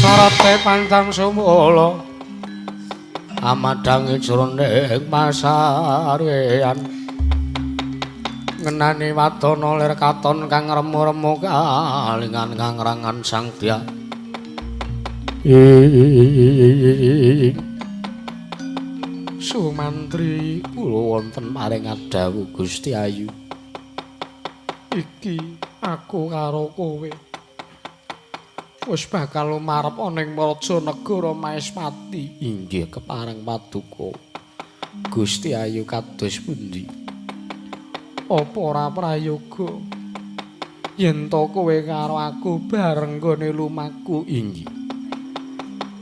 Sorote pantang sumula amadhangi jroning pasarean ngenani wadana lir katon kang remu-remu kalingan kang rangan sang dyah. Sumantri kula wonten paring dawuh Gusti Ayu. Iki aku karo kowe wis bakal lumarep ana ing Praja Negara Maespati. Inggih kepareng paduka Gusti Ayu kados pundi? Apa ora prayoga yen to kowe karo aku bareng nggone lumaku? Inggih.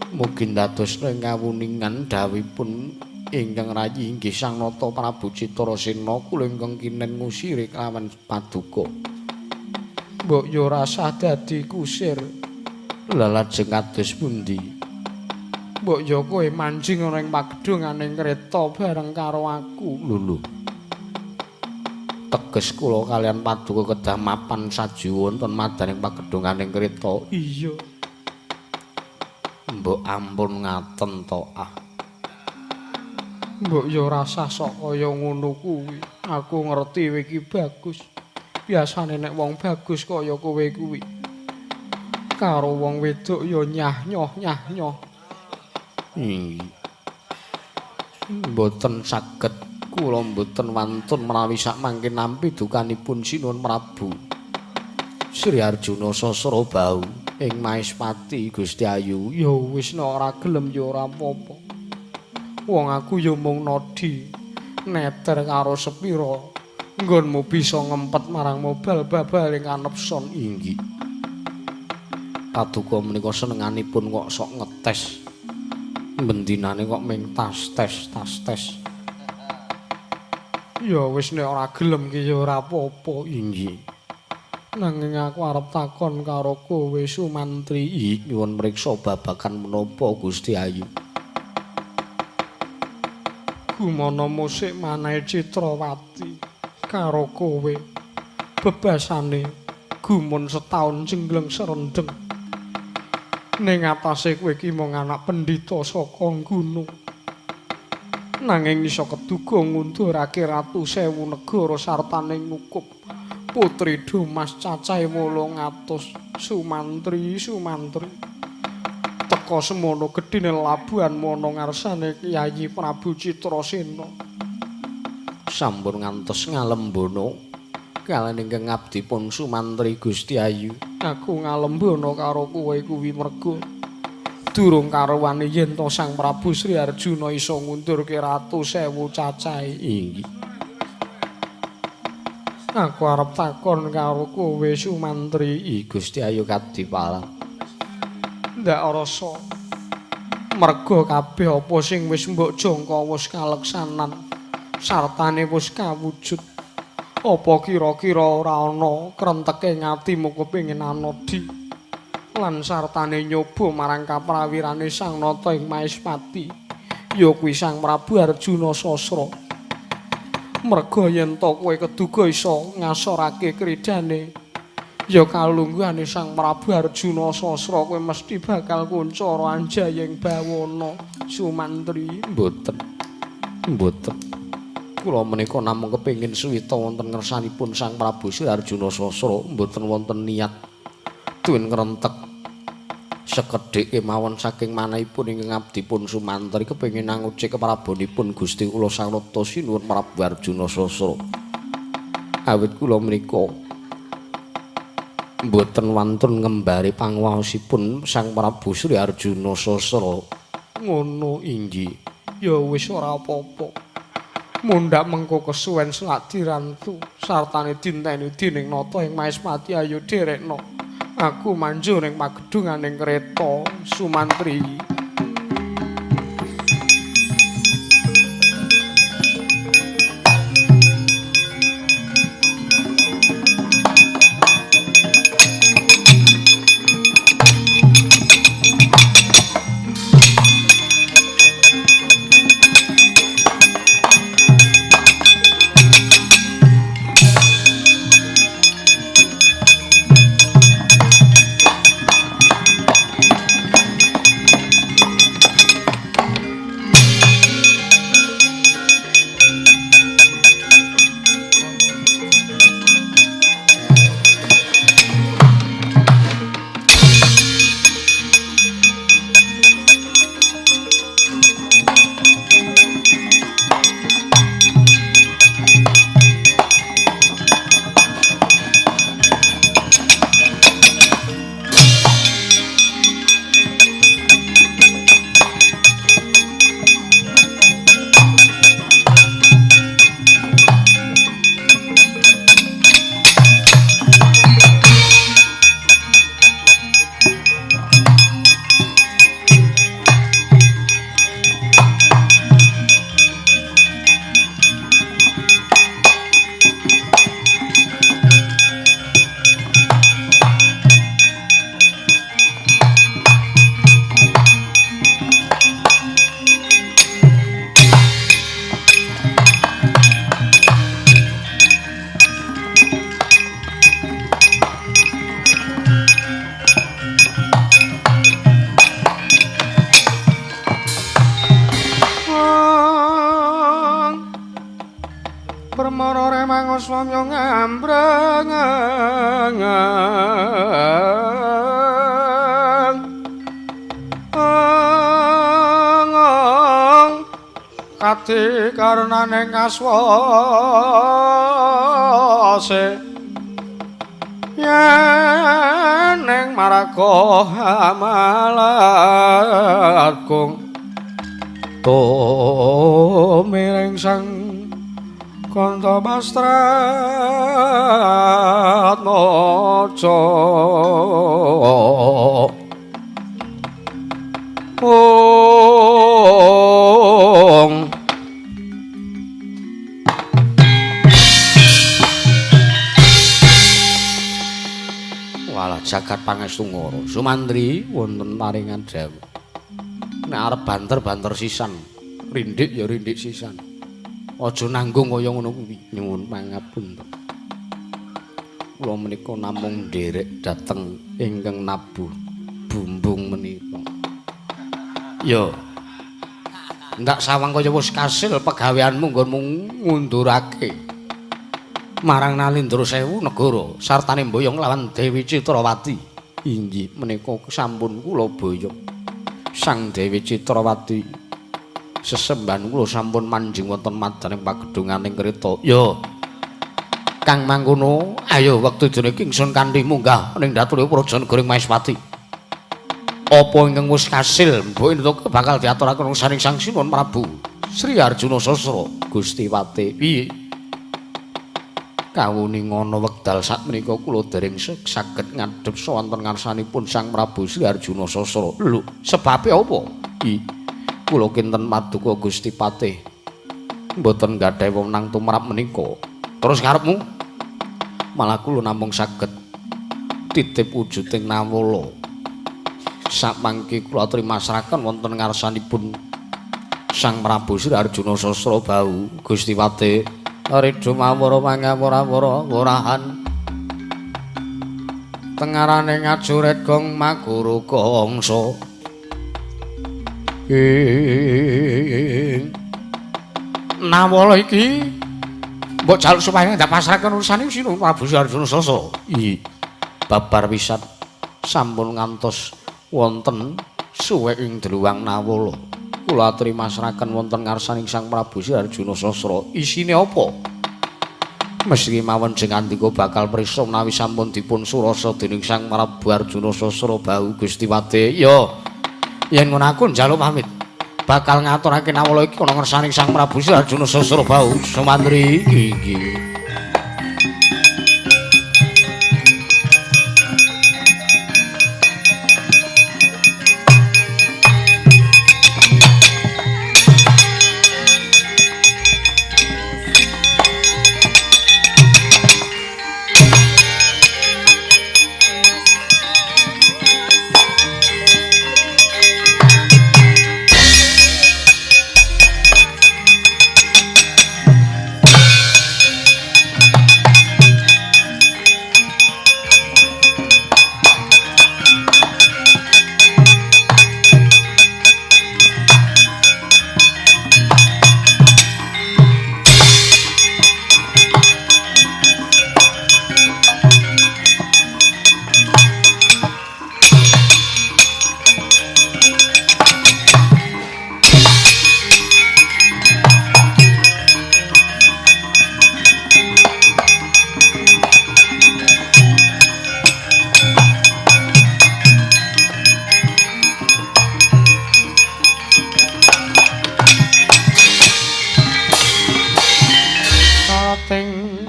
Mugi ndadosna ing kawuningan dawuhipun ingkang rayi inggih Sang Nata Prabu Citrasena kula ingkang kinen ngusiri kelawan paduka. Mbok yo rasah dadi kusir. Lha lajeng kados pundi? Mbok yo kowe manjing ana ing pagedhunganing kreta bareng karo aku. Lho lho. Teges kula kalian paduka kedah mapan sajiwa wonten madaning pagedhunganing kreta. Iya. Mbok ampun ngaten to ah. Mbok yo rasah sok kaya ngono kuwi. Aku ngerti kowe iki bagus. Biasane nek wong bagus kaya kowe kuwi karo wong wedok ya nyah-nyoh nyah-nyoh. Mboten saged kula mboten wantun menawi sakmangke nampi dukanipun Sinuwun Prabu Sri Arjuna Sasrabahu ing Maespati Gusti Ayu. Ya wis nek ora gelem ya ora apa-apa. Wong aku ya mung nodi neter karo sepira nggonmu bisa ngempet marang mobal babal ing kanepson. Inggih. Paduka menika senenganipun kok sok ngetes. Bendinane kok ming tas tes tas tes. Ya wis nek ora gelem ki ya ora apa-apa. Inggih. Nanging aku arep takon karo kowe Sumantri. Nyuwun mriksa babagan menapa Gusti Ayu? Gumana musik manahe Citrawati karo kowe bebasane gumun setaun jengleng serendeng. Ning atase kowe iki mung anak pendhita saka gunung. Nanging iso keduga ngundurake ratu sewu negara sartane ngukup putri Domas cacahe 800. Sumantri, Sumantri. Teka semono gedhine labuhan mono ngarsane Kyai Prabu Citrasena. Sampun ngantos ngalembono kaliyan ingkang ngabdipun Sumantri Gusti Ayu. Aku ngalembono karo kowe kuwi merga durung karuwane yen to Sang Prabu Sri Arjuna iso ngundurke ratu sewu cacahe. Inggih. Aku arep takon karo kowe Sumantri. Gusti Ayu kadipala. Ndak rasa merga kabeh apa sing wis mbok jangka wis kaleksanan sartane wis kawujud. Apa kira-kira ora ana krenteke ngatimu kepengin anodi lan sartane nyoba marang kaprawirane Sang Nata ing Maespati ya kuwi Sang Prabu Arjuna Sasra. Merga yen to kowe keduga iso ngasorake kridane ya kalungguhane Sang Prabu Arjuna Sasra kowe mesti bakal kuncara anjayeng bawana. Sumantri. Mboten. Mboten. Kula menika namung kepengin suwita wonten ngersanipun Sang Prabu Sri Arjuna Sasra, mboten wonten niat tuwin ngrentek sekedhik kemawon saking manahipun ingkang abdipun Sumantri kepengin angucik keprabonipun Gusti kula Sang Nata Sinuwun Prabu Arjuna Sasra. Awit kula menika mboten wantun ngembari panguwaosipun Sang Prabu Sri Arjuna Sasra. Ngono inggih. Ya wis ora apa-apa. Mundhak mengko kesuwen selak dirantu sartane dinteni dening nata ing Maespati ayo derekno. Aku manjur ing pagedhunganing kreta Sumantri. swamya ngambreng kati karnane ngaswase yen ning maraga hamalatgung tumiring sang kanta mastratmaja. Ong walah jagat pangestu ngoro Sumantri wonten paringan dawuh. Nek arep banter-banter sisan, rindik ya rindik sisan. Aja nanggung kaya ngono kuwi. Nyuwun pangapunten. Kula menika namung nderek dhateng ingkang nabuh bumbung menika. Ya. Ndak sawang kaya wis kasil pegaweanmu nggonmu ngundurake marang Nalindra Sewu negara sartane mboyong lawan Dewi Citrawati. Inggih menika sampun kula boyong. Sang Dewi Citrawati sesembahan kula sampun manjing wonten madaning pagedhunganing kreta. Ya. Kang mangkono, ayo wektu dene ingsun kanthi munggah ning datune Praja Negara Maespati. Apa ingkang wis kasil mbok entuk bakal diaturaken saring Sang Sinuwun Prabu Sri Arjuna Sasra Gusti Pate. Piye? Kawuninga wekdal sakmenika kula dereng saged ngadhep wonten ngarsanipun Sang Prabu Sri Arjuna Sasra. Lho, sebabe apa? I kula kinten paduka Gusti Patih mboten gadhahi wewenang tumrap menika. Terus karepmu? Malah kula namung saged titip wujuding nawala. Samangke kula trimasraken wonten ngarsanipun Sang Prabu Sri Arjuna Sasra Bau Gusti Patih. Ridho mawara mangawara warahan tengarane ngajuret gong maguru kangsa. Ing nawala iki mbok jaluk supaya ndak pasraken urusane Sinuwun Prabu Sri Arjuna Sasra. I babar pisan sampun ngantos wonten suwek ing dluwang nawala. Kula aturi masraken wonten ngarsaning Sang Prabu Sri Arjuna Sasra. Isine apa? Mesti mawon jeng andika bakal prisa menawi sampun dipun surasa dening Sang Prabu Arjuna Sasra Bau Gusti Pate. Ya. Yen ngono aku njaluk pamit. Bakal ngaturake nawala iki ana ngersaning Sang Prabu Sri Arjuna Sasra Bau Sumantri iki.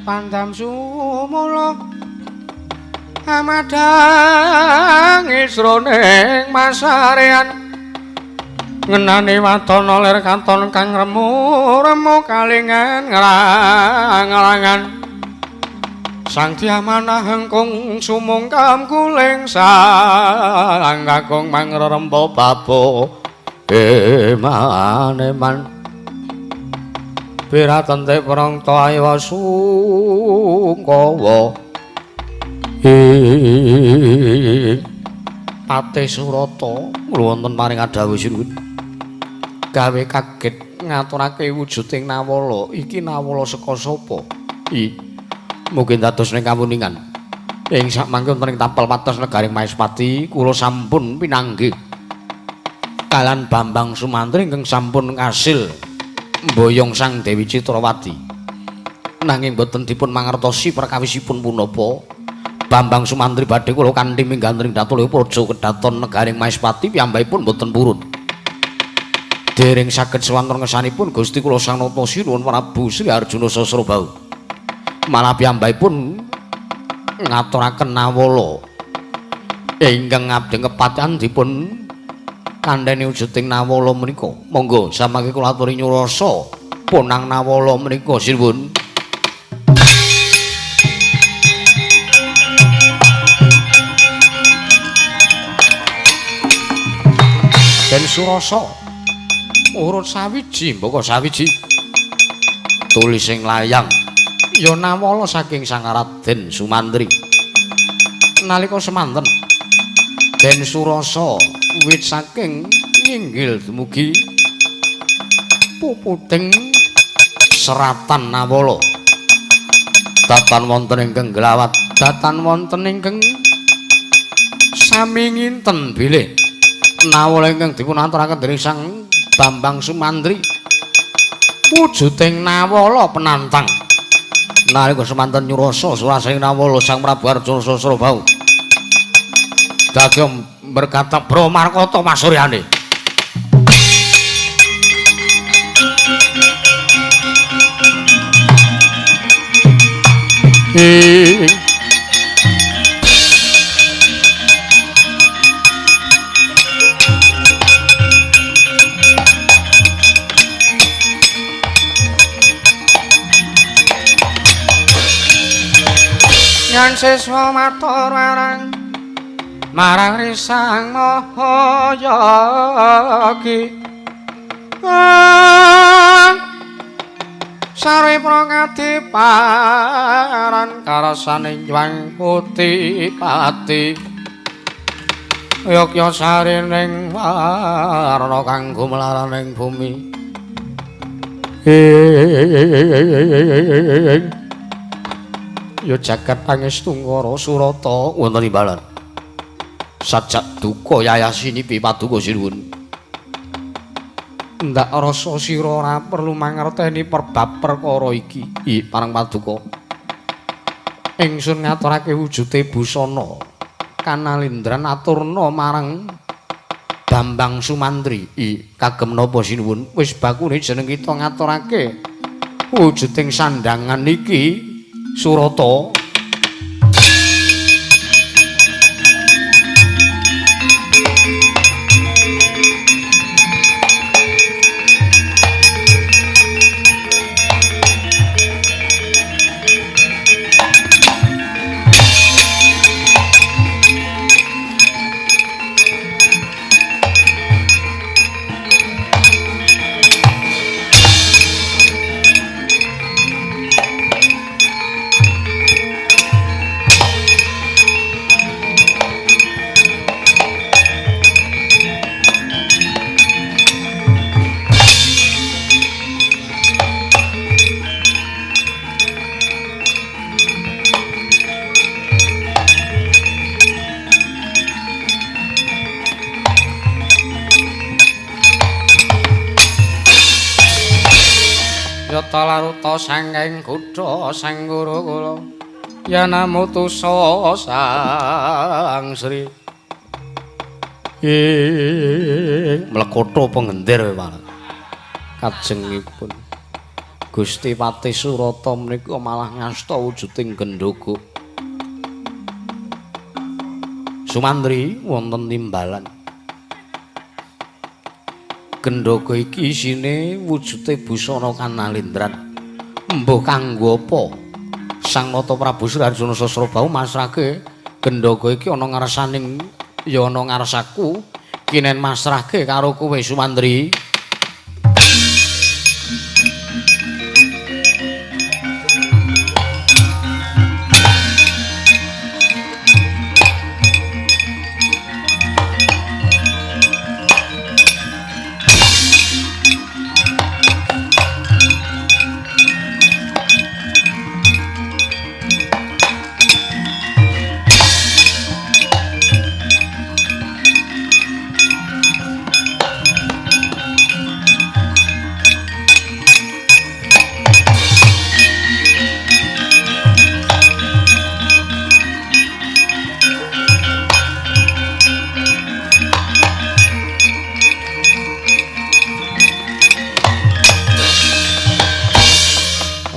Pandam sumula amadang isroning masarean ngenani watana lir katon kang remu-remu kalingan ngrang-ngrangan sang diamanah hengkung sumungkam kuling sang kakung mangrempa babo eman-eman piratente prangta ayo sungkawa. Patih Surata wonten paring dawuh sinuwun gawe kaget ngaturake wujuding nawala iki. Nawala saka sapa? I Mugi dados ning kawuningan. Ing sakmangke wonten ing tapel patos negaring Maespati kula sampun pinanggih kalian Bambang Sumantri ingkang sampun kasil mboyong Sang Dewi Citrawati. Nanging boten dipun mangertosi perkawisipun punapa Bambang Sumantri badhe kula kanthi mingganten ing Datulaya Praja Kedaton negaring Maespati piyambakipun boten purun. Dereng saged swanten ngesanipun Gusti kula Sang Nata Sinuwun Prabu Sri Arjuna Sasrabahu. Malah piyambakipun ngaturaken nawala ingkang ngabdi kepatihan dipun kandhani wujuding nawala menika. Monggo samangke kula aturi nyurasa ponang nawala menika sinuwun. Den Surasa urut sawiji mbaka sawiji tulising layang ya nawala saking Sang Raden Sumantri. Nalika semanten Den Surasa wit saking nginggil dumugi puputing seratan nawala. Datan wonten ingkang glawat, datan wonten ingkang sami nginten bilih nawala ingkang dipun aturaken dening Sang Bambang Sumantri wujuding nawala penantang. Nalika semanten nyurasa surasing nawala Sang Prabu Arjuna Sasrabahu dadi berkata Bromarkata masuryane. Nyan siswa matur marang marang Risang Mahayagi. Sare prangadiparan karasane Hyang Putih Pati. Yogya sarining warna kanggo melaraning bumi. Ya jagat pangestungkara Surata wonten imbalan. Sajak duka yayasinipi paduka sinuwun. Ndak rasa sira ora perlu mangerteni perbab perkara iki. I parang paduka. Ingsun ngaturake wujude busana kanalindran aturna marang Bambang Sumantri. I kagem napa sinuwun? Wis bakune jeneng kita ngaturake wujuding sandhangan iki Surata. Yata laruta sangking kutha sang guru kula ya namutusa sang Sri. Ing mlekotha pengender malah kajengipun Gusti Patih Surata menika malah ngasta wujuding gendhoga. Sumantri wonten timbalan. Gendhoga iki isine wujude busana kanalindran. Mbuh kanggo apa? Sang Nata Prabu Sri Arjuna Sasrabahu masrahke gendhoga iki ana ngarsaning ya ana ngarsaku kinen masrahke karo kowe Sumantri.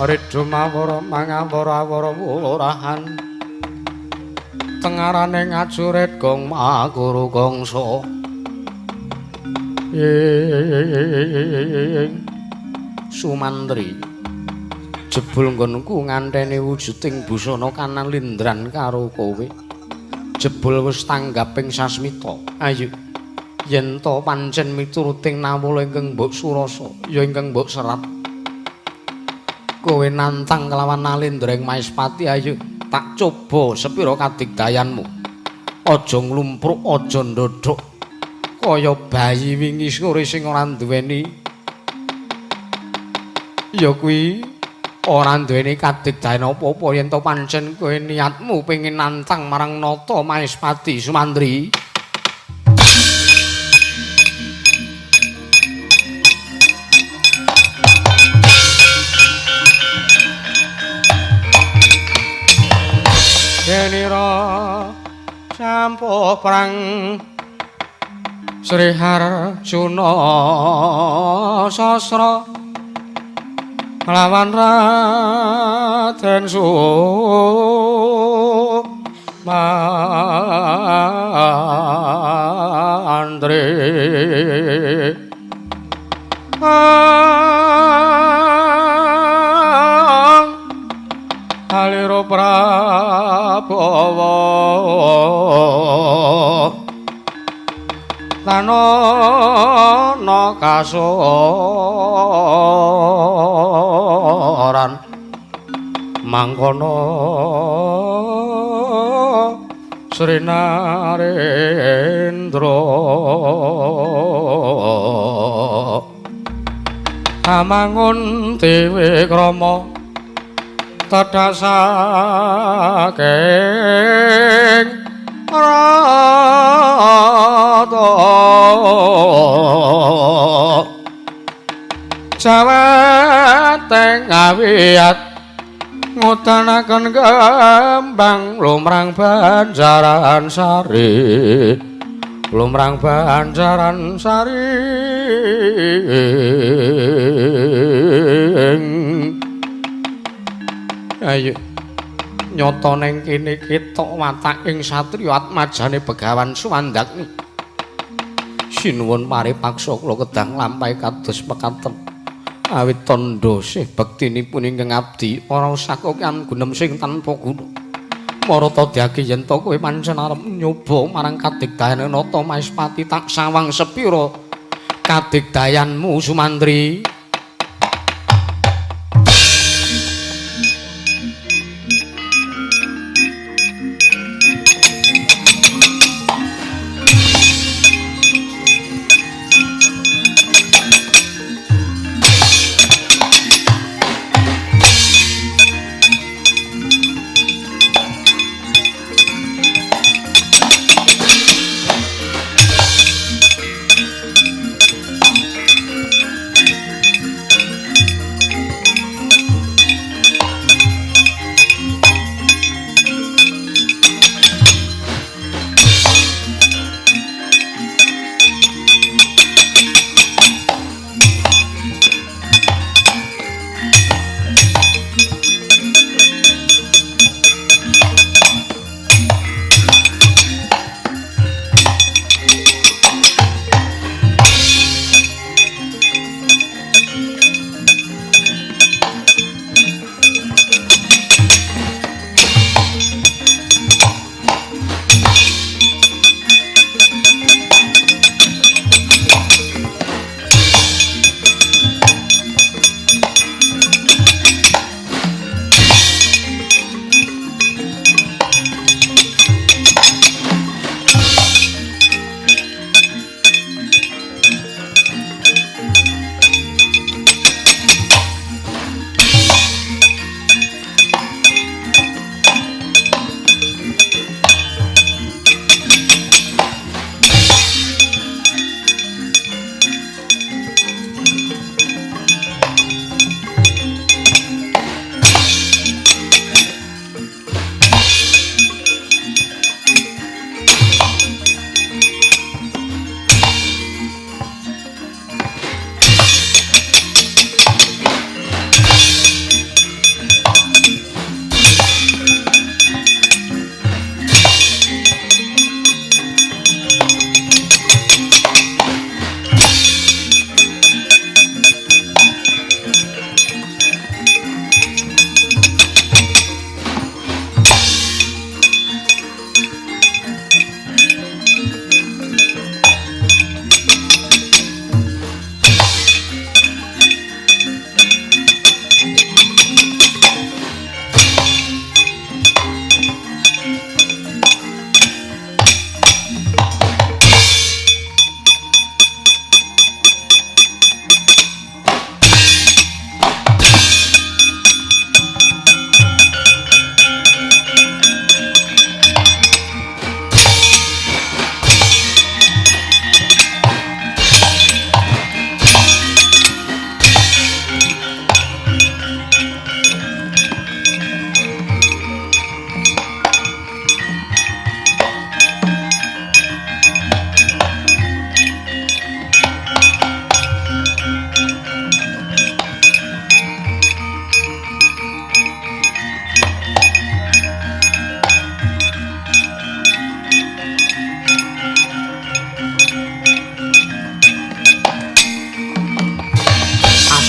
Ridho mawara mangawara-awara wurahan tengarane ngajurit gong makuru gongso ing Sumantri jebul nggonku nganteni wujuding busana kanan lindran karo kowe jebul wis tanggaping sasmita ayo yen to pancen mituruting nawala ingkang mbok surasa ya ingkang mbok serat kowe nantang kelawan Nalendra ing Maespati ayo tak coba sepira kadigdayanmu aja nglumpruk aja ndodhok kaya bayi wingi sore sing ora duweni ya kuwi ora duweni kadigdayan apa-apa yen to pancen kowe niatmu pengin nantang marang Nata Maespati Sumantri. Denira sampuh perang Sri Harjuna Sasra lawan Raden Sumantri. Aliro Prabawa tanana kasoran mangkono Sri Narendra amangun Dewikrama tedhak saking rata Jawateng awiyat ngudanaken kembang lumrang banjaran sari lumrang banjaran sari. Ayo nyata ning kene ketok wataking satriya atmajane Begawan Suwandagni. Sinuwun paripaksa kula kedah nglampahi kados mekaten. Awit tandha sih bektinipun ingkang abdi ora usah kokean gunem sing tanpa guna. Marata diagi yen to kowe pancen arep nyoba marang kadigdayane Nata Maespati tak sawang sepira kadigdayanmu Sumantri.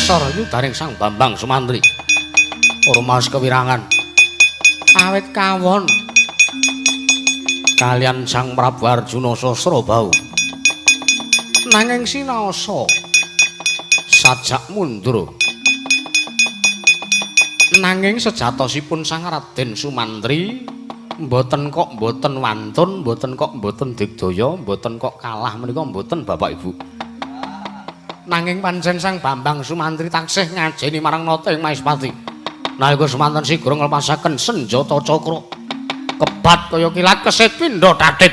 Sor yudaning Sang Bambang Sumantri. Ora maos kewirangan. Awit kawon kalian Sang Prabu Arjuna Sasrabahu. Nanging sinaosa sajak mundur. Nanging sejatosipun Sang Raden Sumantri mboten kok mboten wantun, mboten kok mboten digdaya, mboten kok kalah menika mboten Bapak Ibu. Nanging pancen Sang Bambang Sumantri taksih ngajeni marang nata ing Maespati. Nalika semanten sigra nglepasaken senjata cakra kebat kaya kilat kesit pindha tatit.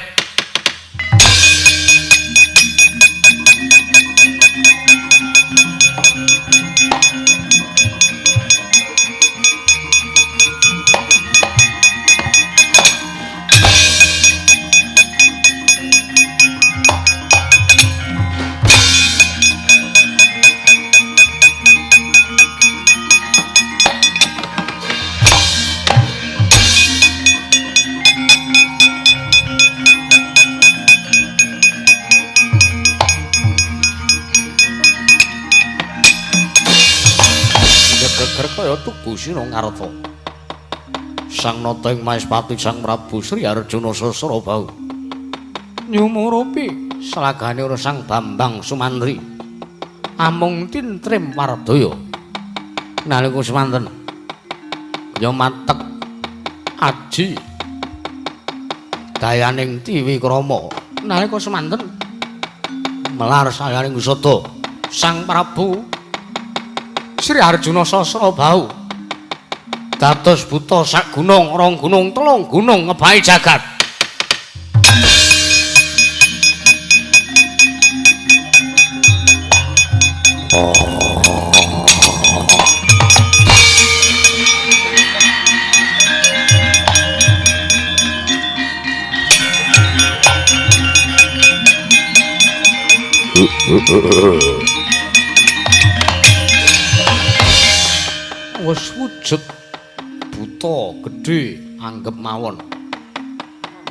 Kaya tugu Sinangarta. Sang nata ing Maespati Sang Prabu Sri Arjuna Sasrabahu nyumurupi slagane ora Sang Bambang Sumantri amung tintrim wardaya. Nalika semanten ya matek aji dayaning Tiwikrama. Nalika semanten melar sayaning usada Sang Prabu Sri Arjuna Sasrabahu dados buta sak gunung, rong gunung, telung gunung ngebahi jagat. Wis wujud buta gedhe anggep mawon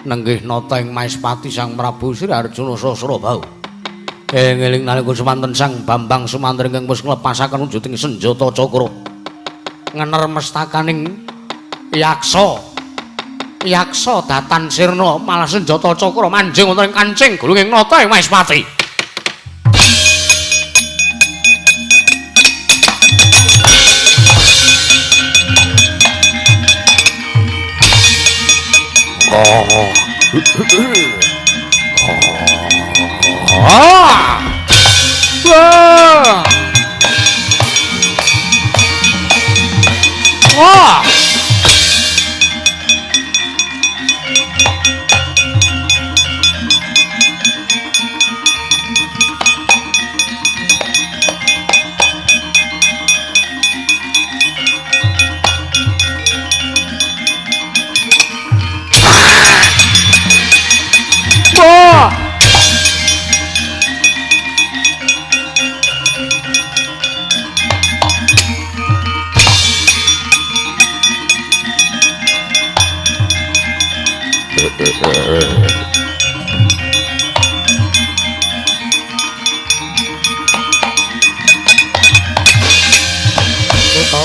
nenggih nata ing Maespati Sang Prabu Sri Arjuna Sasrabahu. Eling nalika semanten Sang Bambang Sumantri ingkang wis nglepasaken wujuding senjata cakra ngener mestakaning yaksa. Yaksa datan sirna malah senjata cakra manjing wonten ing kancing gulunging nata ing Maespati. Ah! Wah! Wah!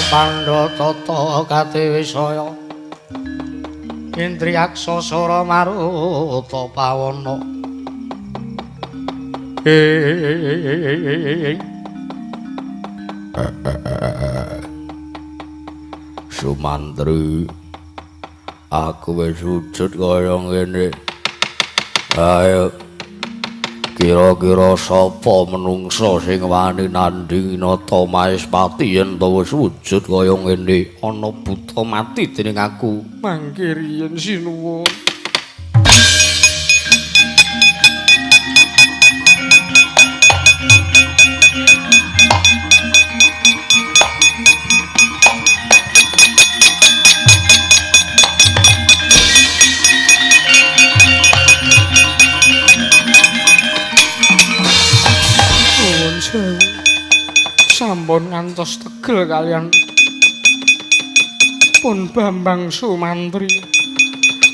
Pandha tata katiwisaya Indriyaksa sora maruta pawana. Sumantri, aku wis wujud kaya ngene. Ayo, kira-kira sapa menungsa sing wani nandhingi nata Maespati yen ta wis wujud kaya ngene? Ana buta mati dening aku. Mangke riyen sinuwun. Sampun ngantos tegel kalian pun Bambang Sumantri.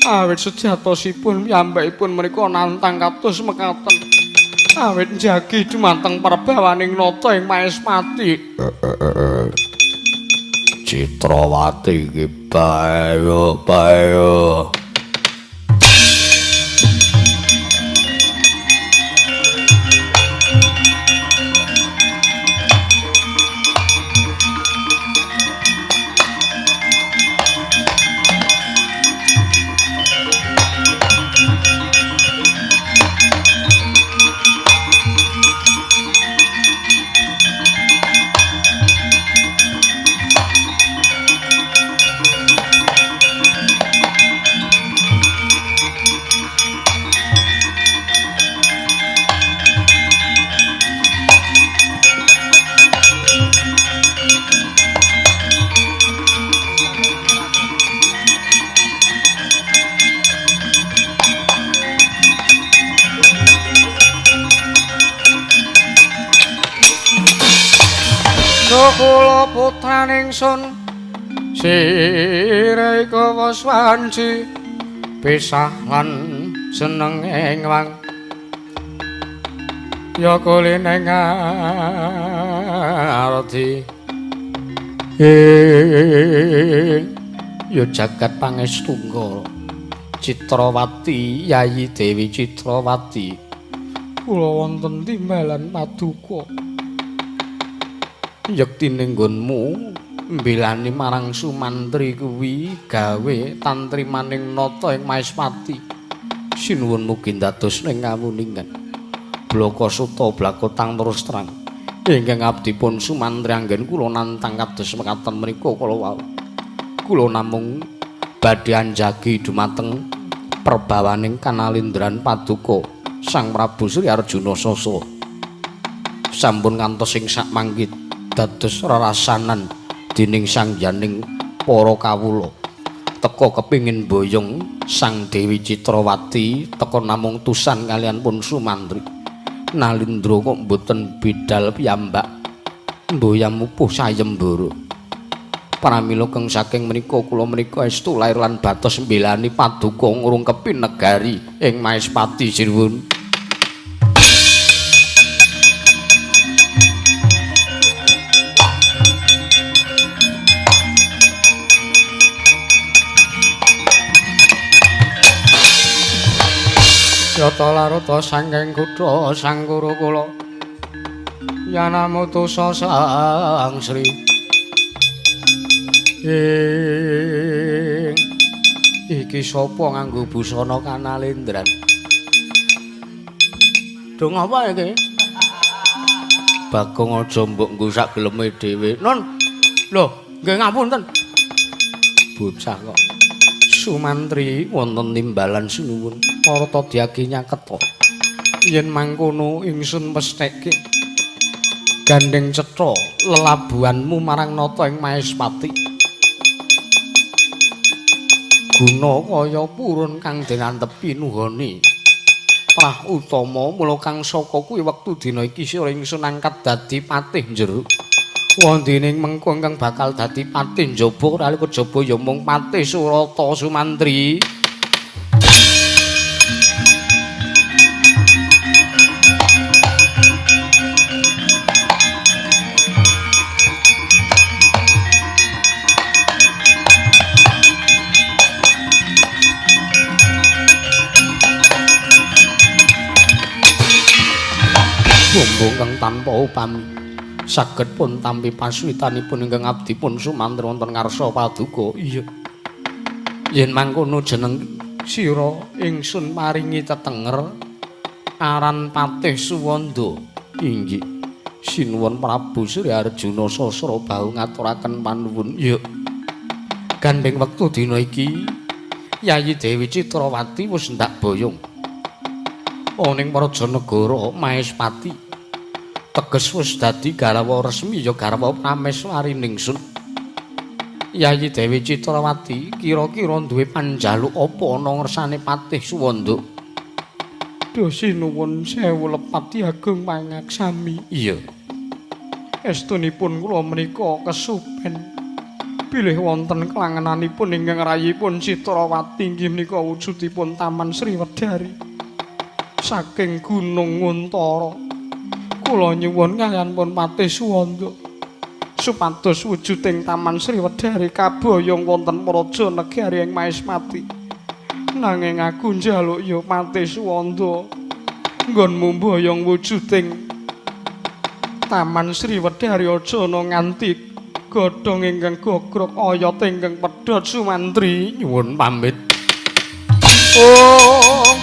Awit sejatosipun piyambakipun menika nantang kados mekaten. Awit njagi dumateng perbawaning nata ing Maespati. Citrawati iki bayo bayo. Kula putraning sun sire iku wis wanci pisah lan seneng ing wang ya kuline ngardi ing ya jagat pangestunggal Citrawati Yayi Dewi Citrawati kula wonten timbalan paduka yektine nggonmu mbelani marang Sumantri kuwi gawe tantrimaning nata ing Maespati. Sinuwun mugi dados ning kawuningan. Blaka suta blakotang terus terang. Ingkang abdipun Sumantri anggen kula nantang kados mekaten menika kala wau. Kula namung badhe anjagi dumateng perbawaning kanalindran paduka Sang Prabu Sri Arjuna Sasa. Sampun ngantos ing sakmangke dados rerasanan dening sang yaning para kawula teka kepingin boyong Sang Dewi Citrawati teka namung tusan kalian pun Sumantri. Nalindra kok mboten bidal piyambak mboyam mupuh sayembara. Pramila keng saking menika kula menika estu lair lan batos mbelani paduka ngrungkepi negari ing Maespati sinuwun. Yata larata sangking kutha Sang Guru kula yanamutusa Sang Sri ing iki sapa nganggo busana kanalendran dong apa iki Bagong aja mbok nggo sak geleme dhewe non lho nggih ngapunten bocah kok Sumantri wonten timbalan sinuwun marta dyagi nyaketa yen mangkono ingsun pestheke gandeng cetha lelabuhanmu marang nata ing Maespati guna kaya purun kang den antepi nuhoni prah utama mula kang saka kuwi wektu dina iki sira ingsun angkat dadi patih jero wondening mengko ingkang bakal dadi patih njaba ora kejaba ya mung patih Surata Sumantri. Bumbung kang tanpa upami saged pun tampi paswitanipun ingkang abdi pun Sumantri wonten ngarsa paduka. Iya. Yen mangkono jeneng sira ingsun paringi tetenger aran Patih Suwanda. Inggih. Sinuwun Prabu Sri Arjuna Sasrabahu ngaturaken panuwun. Iya. Gandeng wektu dina iki Yayi Dewi Citrawati wis ndak boyong ana ing Prajanegara Maespati. Teges wis dadi garwa resmi ya garwa prameswari ningsun. Yayi Dewi Citrawati kira-kira duwe panjaluk apa ana ngersane Patih Suwanda? Duh sinuwun sewu lepat agung pangaksami. Iya. Estunipun kula menika kesupen bilih wonten kelangenanipun ingkang rayipun Citrawati inggih menika wujudipun Taman Sriwedari. Saking Gunung Nguntara. Kula nyuwun kaliyan pun Patih Suwanda supados wujuding Taman Sriwedari kaboyong wonten praja negari ing Mahismati. Nanging aku njaluk ya Patih Suwanda nggonmu mboyong wujuding Taman Sriwedari aja ana nganti godhong ingkang gogrok oyot ingkang pedhot. Sumantri nyuwun pamit. Oh.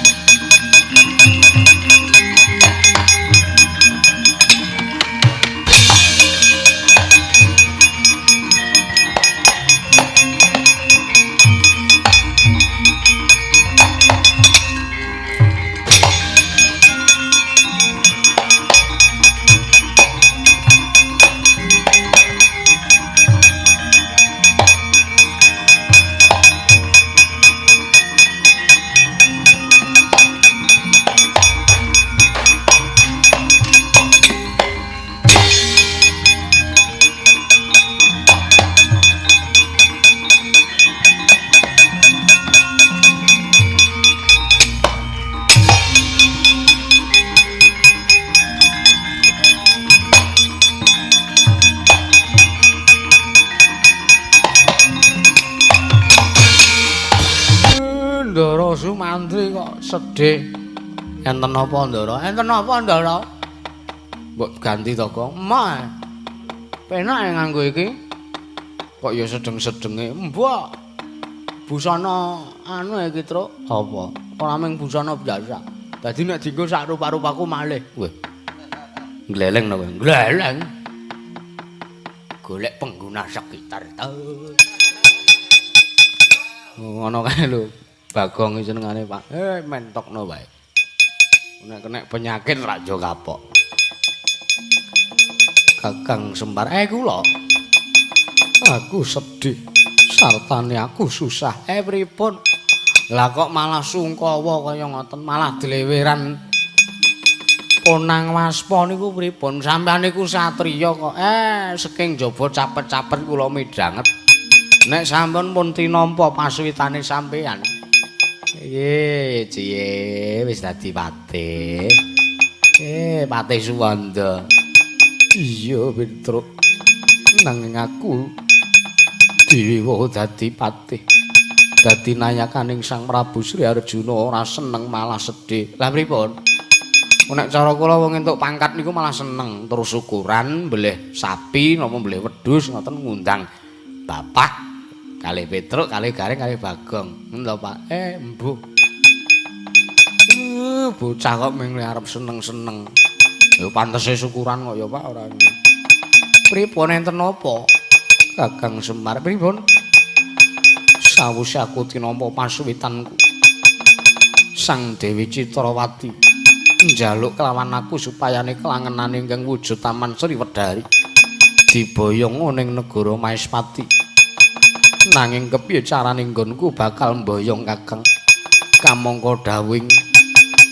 Ndara Sumantri kok sedih. Enten apa, Ndara? Enten apa, Ndara? Mbok ganti to, Kong? Emoh. Penak nganggo iki. Kok ya sedeng-sedenge. Mbok. Busana anu iki, Truk. Apa? Ora mung busana biasa. Dadi nek dienggo sak rupa-rupaku malih. Weh. Gleleng to kowe? Gleleng. Golek pengguna sekitar to. Ngono kae lho. Bagong jenengane, Pak. Mentokno wae. Nek kenek penyakit ra yo kapok. Kakang Semar, kula. Aku sedih, sartane aku susah. Pripun? Lah kok malah sungkawa kaya ngoten, malah dleweran Ponang Waspa niku pripun? Sampeyan niku satriya kok. Saking jaba capet-capet kula midhanget. Nek sampun pun tinampa pasuwitane sampeyan. Piye, ciye, wis dadi patih. Patih Suwanda. Iya, Petruk. Nanging aku diwewoh dadi patih. Dadi nayakaning Sang Prabu Sri Arjuna ora seneng malah sedih. Lah pripun? Nek cara kula wong entuk pangkat niku malah seneng, terus syukuran mbeleh sapi napa mbeleh wedhus ngoten ngundang bapak kalih Petruk, kalih Gareng, kalih Bagong. Ngono lho, Pak. Embuh. Bocah kok ming arep seneng-seneng. Ya pantese syukuran kok ya, Pak, ora. Pripun enten napa? Kakang Semar, pripun? Sawise aku tinampa pasuwitanku. Sang Dewi Citrawati njaluk kelawan aku supayane kelangenane ingkang wujud Taman Sriwedari diboyong ning negara Mahispati. Nanging kepiye carane nggonku bakal mboyong Kakang? Kamangka dawuhing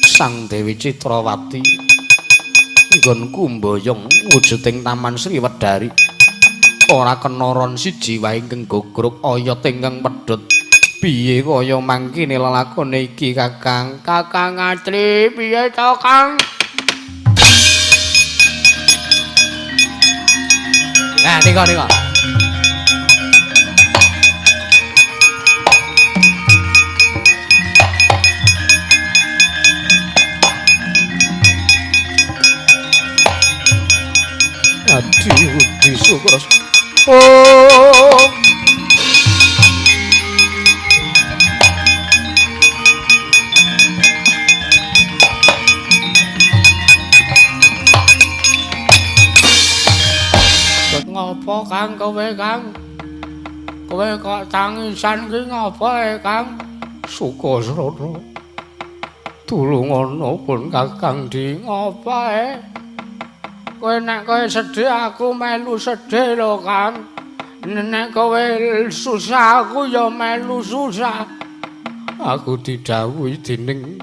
Sang Dewi Citrawati nggonku mboyong wujuding Taman Sriwedari ora kena ron siji wae ingkang gogrok oyot ingkang pedhot. Piye kaya mangkene lelakone iki, Kakang? Kakang Atri, piye to, Kang? Nah, nika. Adi Udi Sukros. Oh. Ngopo Kang kowe Kang? Kowe kok tangisan ki ngopo Kang? Sukasrana. Tulungono pun Kakang di ngopo Kowe nek kowe sedih aku melu sedih lho Kang. Nek kowe susah aku ya melu susah. Aku didhawuhi dening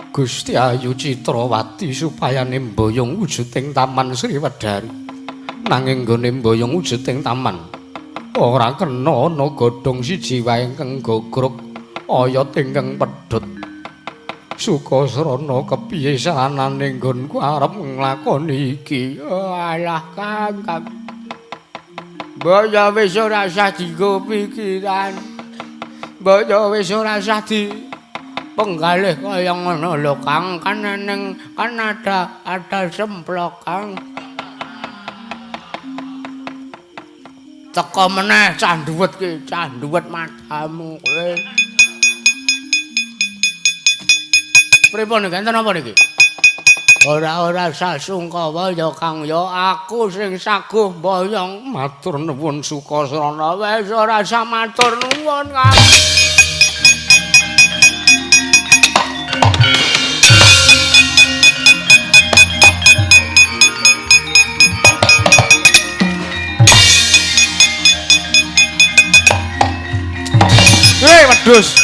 Gusti Ayu Citrawati supayane mboyong wujuding Taman Sriwedari. Nanging nggone mboyong wujuding taman ora kena ana godhong siji wae ingkang gogrok oyot ingkang pedhot. Sukasrana kepiye saranane nggonku arep nglakoni iki? Alah Kang, Kang. Mbok ya wis ora usah dienggo pikiran. Mbok ya wis ora usah di penggalih kaya ngono lho Kang, kan ning kan ada semplok Kang. Teko meneh cah nduwet ki, cah nduwet matamu kowe. Pripun iki enten apa niki? Ora sasungkawa ya Kang ya, aku sing saguh mboyong. Matur nuwun Sukasrana. Wis ora usah matur nuwun Kang. Hei wedhus.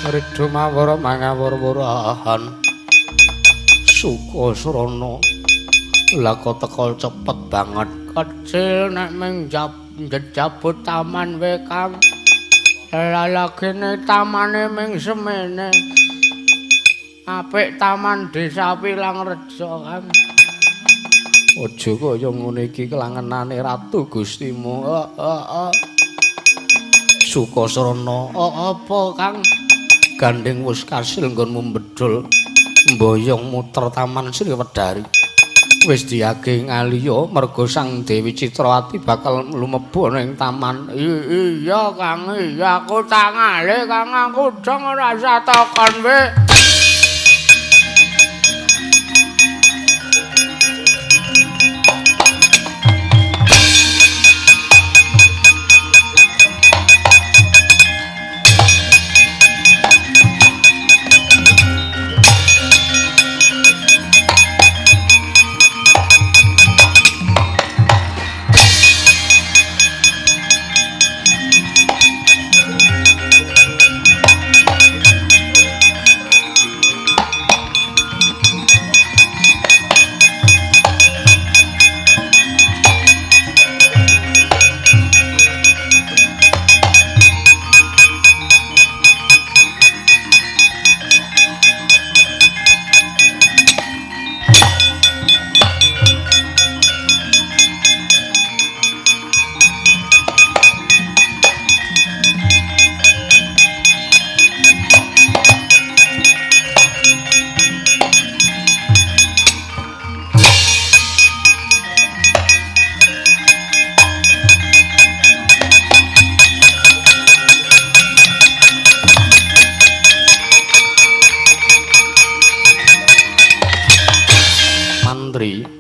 Ridho mawara mangawur-wurahan. Sukasrana lha kok teko cepet banget. Kecil nek ming njabut taman wae Kang. Lah lagene tamane ming semene. Apik taman desa Pilangrejo Kang. Aja kaya ngene iki kelangenane Ratu Gustimu. Heeh. Sukasrana, apa Kang? Gandeng wis kasil nggonmu mbedhul mboyong muter Taman Sri Wedari. Wis diage ngaliya merga Sang Dewi Citrawati bakal lumebu ana ing taman. Iya Kang, iya aku tak ngalih Kang, aku dong ora usah takon we.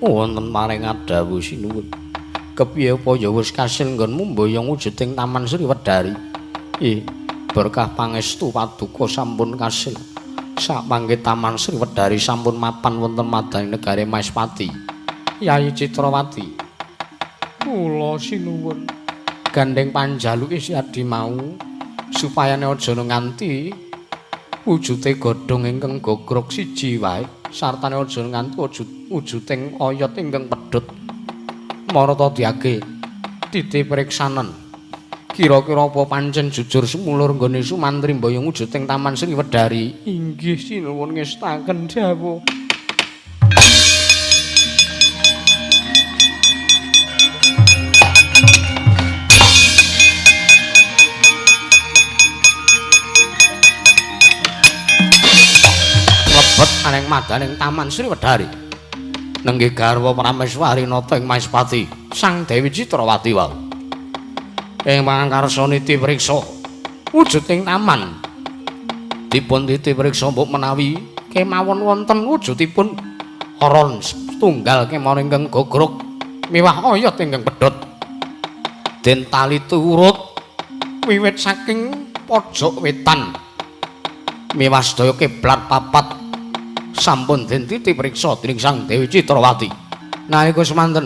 Wonten maring dawuh sinuwun. Kepiye apa ya wis kasil nggonmu mboyong wujuding Taman Sri Wedari? Berkah pangestu paduka sampun kasil. Samangke Taman Sri Wedari sampun mapan wonten madani negari Maespati. Yayi Citrawati. Kula sinuwun. Gandeng panjaluke si adi mau supayane aja nganti wujute godhong ingkang gogrok siji wae. Sartane aja nganti wujuding oyot ingkang pedhot. Marata diage titi priksanen. Kira-kira apa pancen jujur semulur nggone Sumantri mboyong wujuding Taman Sri Wedari? Inggih sinuwun ngestaken dawuh. Lebet aneng madaning Taman Sri Wedari. Nenggih garwa Prameswari nata ing Maespati, Sang Dewi Citrawati wau. Ing pangarsa niti priksa wujuding taman. Dipun titi priksa mbok menawi kemawon wonten wujudipun ron setunggal kemawon ingkang gogrog miwah oyot ingkang pedhot. Den tali turut wiwit saking pojok wetan miwah sedaya kiblat papat sampun den titi priksa dening Sang Dewi Citrawati. Nalika semanten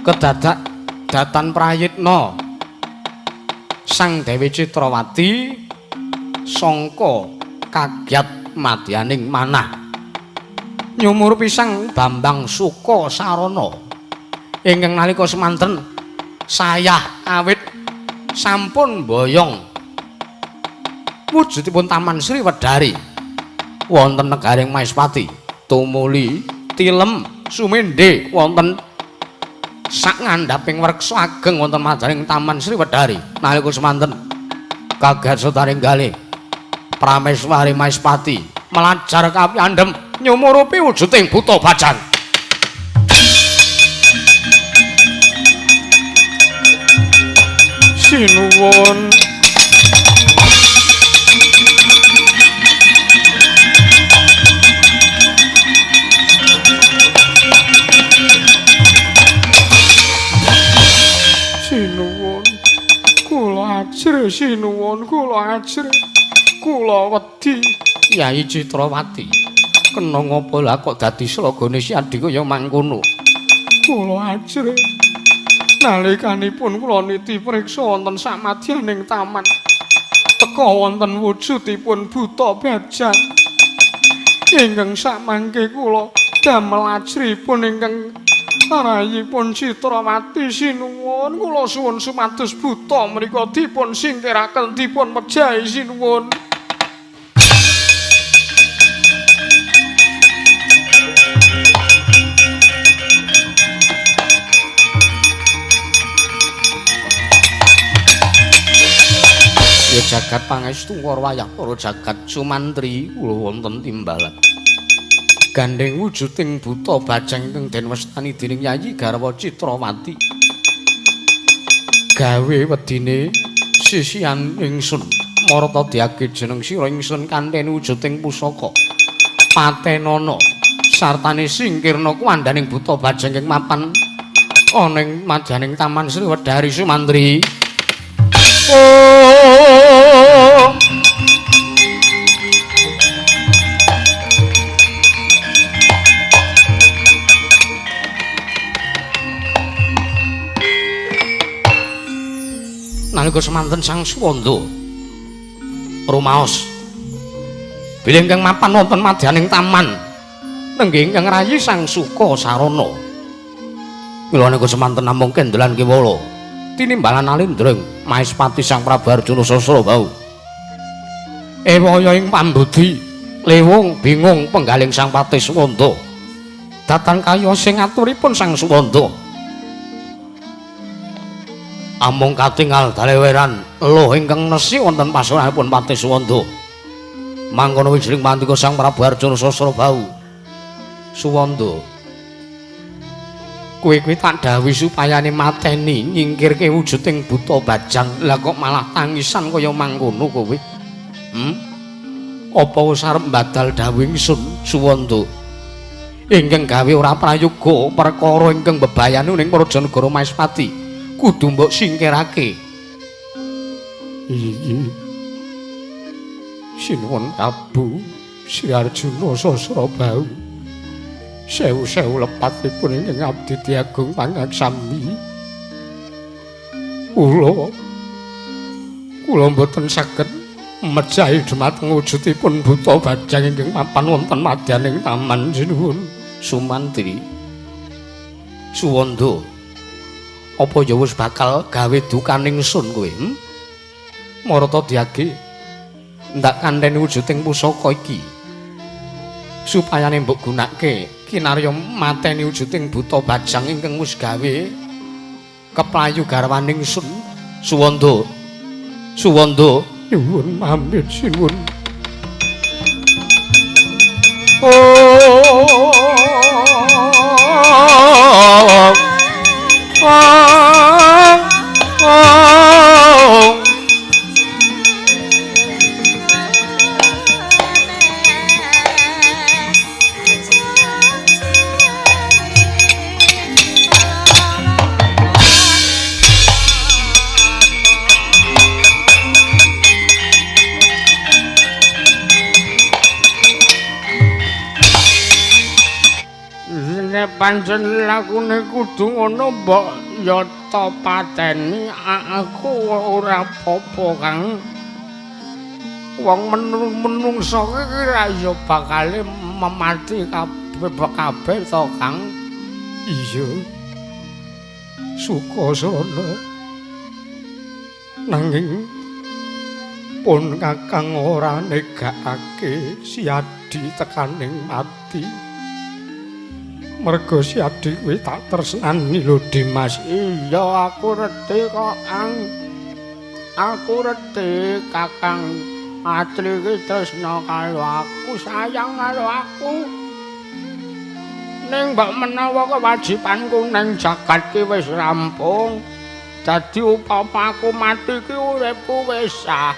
kedadak datan prayitna Sang Dewi Citrawati sangka kagyat madyaning manah nyumur pisang Bambang Suka Sarana ingkang nalika semanten sayah awit sampun boyong wujudipun Taman Sri Wedari wonten negaring Maespati tumuli tilem sumende wonten sak ngandhaping wreksa ageng wonten madyaning Taman Sri Wedari. Nalika semanten kaget sutaring galih Prameswari Maespati melajar kapyandhem nyumurupi wujuding buta bajang. Sinuwun. Sinuwun, kula ajrih, sinuwun, kula ajrih, kula wedi. Yai Citrawati, kena ngapa lah kok dadi slogane si Adi kaya mangkono? Kula ajrih. Nalikanipun kula niti priksa wonten samadyaning taman, teka wonten wujudipun buta bajang ingkang samangke kula damel ajripun ingkang rayipun Citrawati. Sinuwun, kula suwun sumados buta mriku dipun singkiraken dipun mejahi sinuwun. Ya jagat pangestu wayah para jagat sumantri kula wonten timbalan. Gandheng wujuding buta bajang ingkang den wastani dening Yayi garwa Citrawati. Gawe wedine sisihan ingsun marata diage jeneng sira ingsun kantheni wujuding pusaka. Patenana sartane singkirna kuwandaning buta bajang ing mapan ana ing madyaning Taman Sri Wedari sumantri. Oh. Nalika semanten Sang Suwanda rumaos bilih ingkang mapan wonten madyaning taman nenggih ingkang rayi Sang Suka Sarana. Mila nalika semanten namung kendelan kewala tinimbalan alindring Maespati Sang Prabu Arjuna Sasrabahu. Ewaya ing pambudi lewung bingung penggaling Sang Patih Suwanda. Datan kaya sing aturipun Sang Suwanda. Amung katingal daleweran eluh ingkang nesi wonten pasunanipun Patih Suwanda. Mangkono wijring mandika Sang Prabu Arjuna Sasrabahu. Suwanda, kowe kuwi tak dawuhi supayane mateni nyingkirke wujuding buta bajang. Lah kok malah tangisan kaya mangkono kowe? Apa wis arep mbadal dawuh ingsun Suwanda? Ingkang gawe ora prayoga perkara ingkang bebayani ning praja negara Maespati kudu mbok singkirake. Iki Sinuwun Prabu Sri Arjuna Sasrabahu. Sewu-sewu lepatipun ingkang abdi diagung pangaksami. Kula mboten saged mejahi dhumateng wujudipun buta bajang ingkang mapan wonten madyaning taman sinuwun. Sumantri Suwanda, apa ya wis bakal gawe dukaning sun kowe? Marata diage ndak kandhani wujuding pusaka iki supayane mbok gunake kinarya mateni wujuding buta bajang ingkang wis gawe keplayu garwaning sun. Suwanda, Suwanda, nyuwun pamit sinuwun. Oh, oh, oh, oh. Pancen lakune kudu ngono mbok ya ta pateni aku ora apa-apa Kang. Wong menungso iki ra ya bakale memati kabeh to Kang. Iya. Sukasana. Nanging pun Kakang ora negakake Siadi tekaning mati. Merga Siadi kuwi tak tresnani lho Dimas. Iya aku reti kok Kang. Aku reti Kakang Atri iki tresna karo aku, sayang karo aku. Ning mbok menawa kewajibanku ning jagat ki wis rampung. Dadi upama aku mati ki uripku wis sah.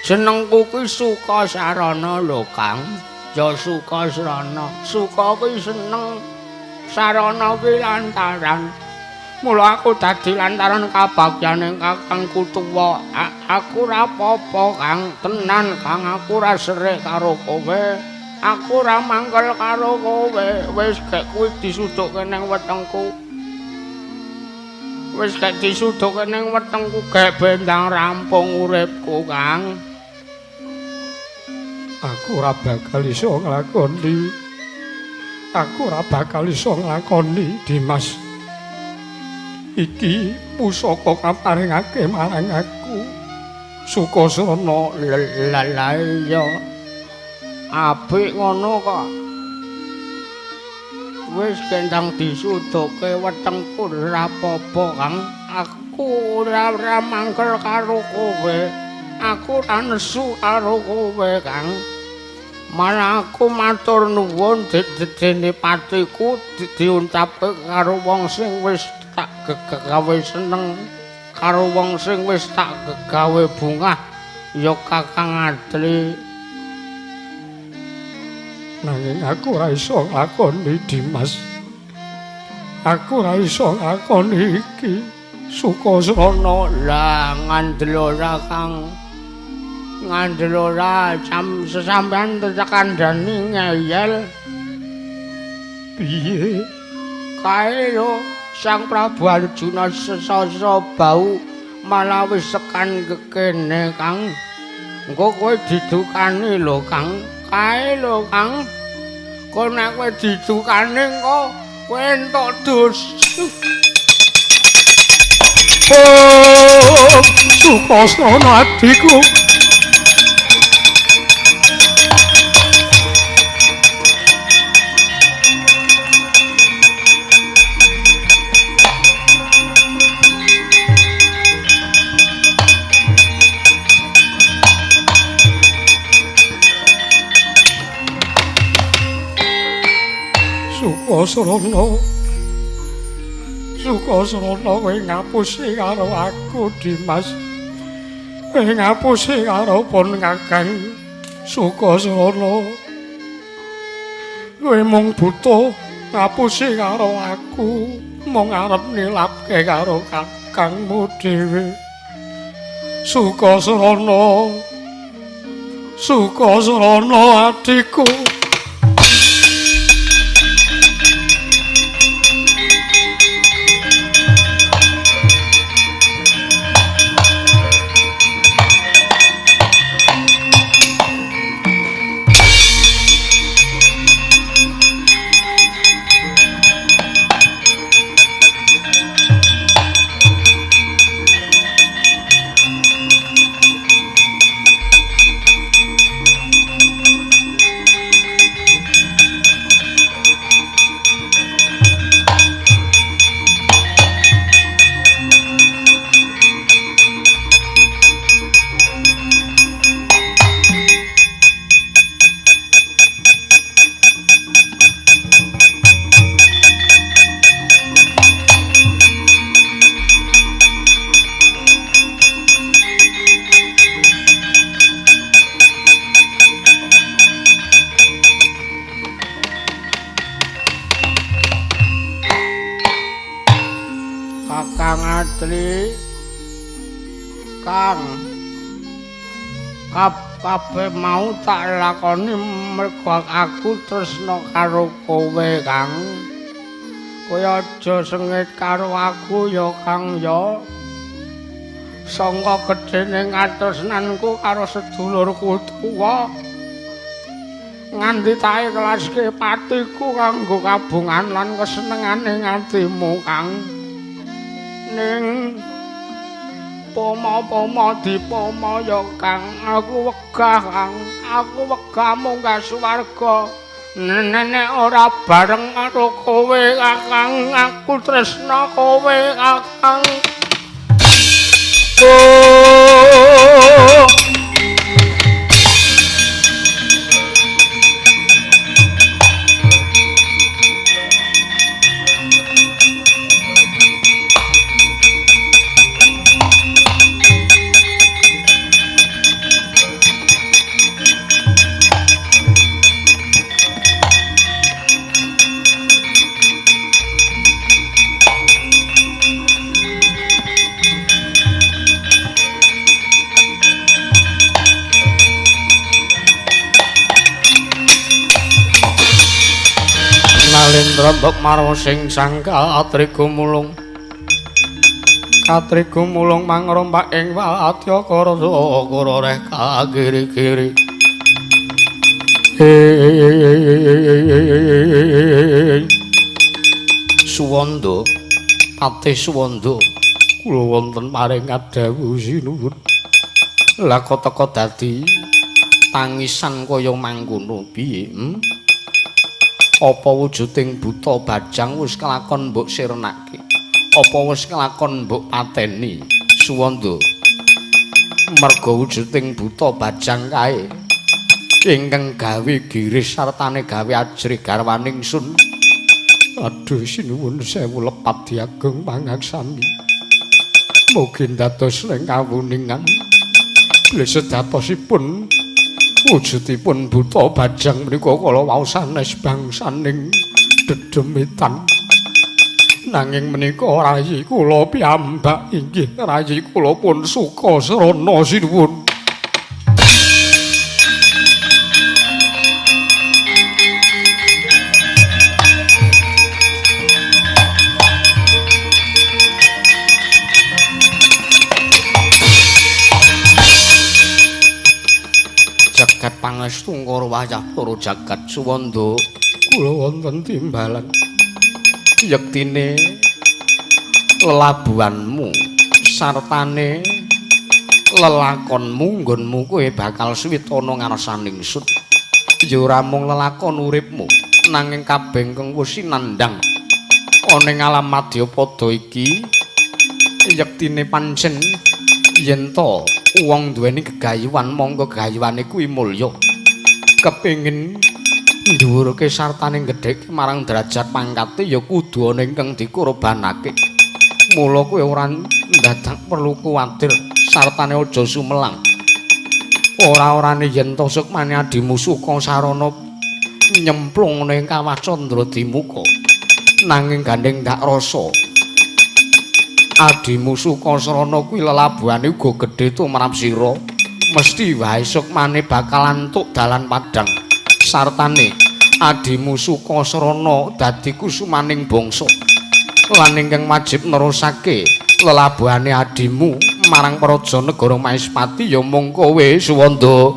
Jenengku ki Sukasarana lho Kang. Ya Sukasarana. Suka ki seneng, sarana ki lantaran. Mula aku dadi lantaran kabagyane kakangku tuwa. Aku ora apa-apa Kang, tenan Kang, aku ora serik karo kowe. Aku ora mangkel karo kowe. Wis gek kuwi disudukke ning wetengku. Wis gek disudukke ning wetengku gek bendang rampung uripku Kang. Aku ora bakal iso nglakoni. Aku ora bakal iso nglakoni Dimas. Iki pusaka kaparingake marang aku. Sukasana. Lha iya. Apik ngono kok. Wis kendang disuduke wetengku ora apa-apa Kang. Aku ora mangkel karo kowe. Aku ora nesu karo kowe Kang. Malah aku matur nuwun dene patiku diuncapke karo wong sing wis tak gegawe seneng, karo wong sing wis tak gegawe bungah ya Kakang Atli. Nanging aku ora iso nglakoni Dimas. Aku ora iso nglakoni iki. Sukasana. Lah ngandel ora Kang. Ngandel ora sampeyan tekandani ngeyel. Piye? Kae lho Sang Prabu Arjuna sesasa bau malah wis tekan kekene Kang. Engko kowe didukani lho Kang. Kae lho Kang. Kok nek kowe didukani engko kowe entuk dus. Oh, Sukasana adikku. Sukasana. Sukasana kowe ngapusi karo aku Dimas. Kowe ngapusi karo pun Kakang Sukasana. Kowe mung butuh ngapusi karo aku, mung arep nilapke karo kakangmu dhewe. Sukasana. Sukasana adikku. Kakang Atli, Kang, kabeh Kabeh mau tak lakoni mergo aku tresna karo kowe, Kang. Kowe aja sengit karo aku ya, Kang ya. Sangka gedene katresnanku karo sedulurku tuwa. Nganti tak ikhlaske patiku kanggo kabungan lan kesenengane atimu, Kang. Ning pomo-pomo dipomo ya, Kang, aku wegah, Kang. Aku wegah munggah swarga. Nenek ora bareng karo kowe, Kakang. Aku tresna kowe, Kakang. Oh. Nalendra mbok marwa sing sangka atrigumulung. Katrigumulung mangrompak ing wadya kara kara reh kagiri-giri. Suwanda, Patih Suwanda, kula wonten paring kadhawuh sinuwun. Lah kok teka dadi tangisan kaya mangkono piye? Apa wujuding buta bajang wis kelakon mbok sirnake? Apa wis kelakon mbok pateni? Suwanda, merga wujuding buta bajang kae ingkang gawe giris sartane gawe ajrih garwaning sun. Aduh sinuwun sewu lepat diageng pangaksami. Mugi dados ing kawuningan bilih sejatosipun wujudipun buta bajang menika kala wau sanes bangsaning dedemitan. Nanging menika rayi kula piyambak inggih rayi kula pun suka srana sinuwun. Jagat pangestu ngara wayah para jagat Suwanda, kula wonten timbalan. Yektine lelabuhanmu sartane lelakonmu nggonmu kowe bakal suwitana ngarsaning sun. Ya ora mung lelakon uripmu, nanging kabeh ingkang wis sinandhang ana ing alam madyapada iki yektine pancen yen to wong duweni gegayuhan mongko gegayuhane kuwi mulya. Kepengin dhuwurke sartane gedheke marang derajat pangkate ya kudu ana ingkang dikorbanake. Mula kowe ora ndadak perlu kuwatir sartane aja sumelang. Ora-orane yen to sukmane adimu suka sarana nyemplung ana ing kawah Candra Dimuka. Nanging gandeng dak rasa adimu Sukasrana kuwi lelabuhane uga gedhe tumrap sira. Mesti wae sukmane bakal antuk dalan padhang. Sartane adimu Sukasrana dadi kusumaning bangsa. Lan ingkang wajib nerusake lelabuhane adimu marang praja negara Maespati ya mung kowe Suwanda.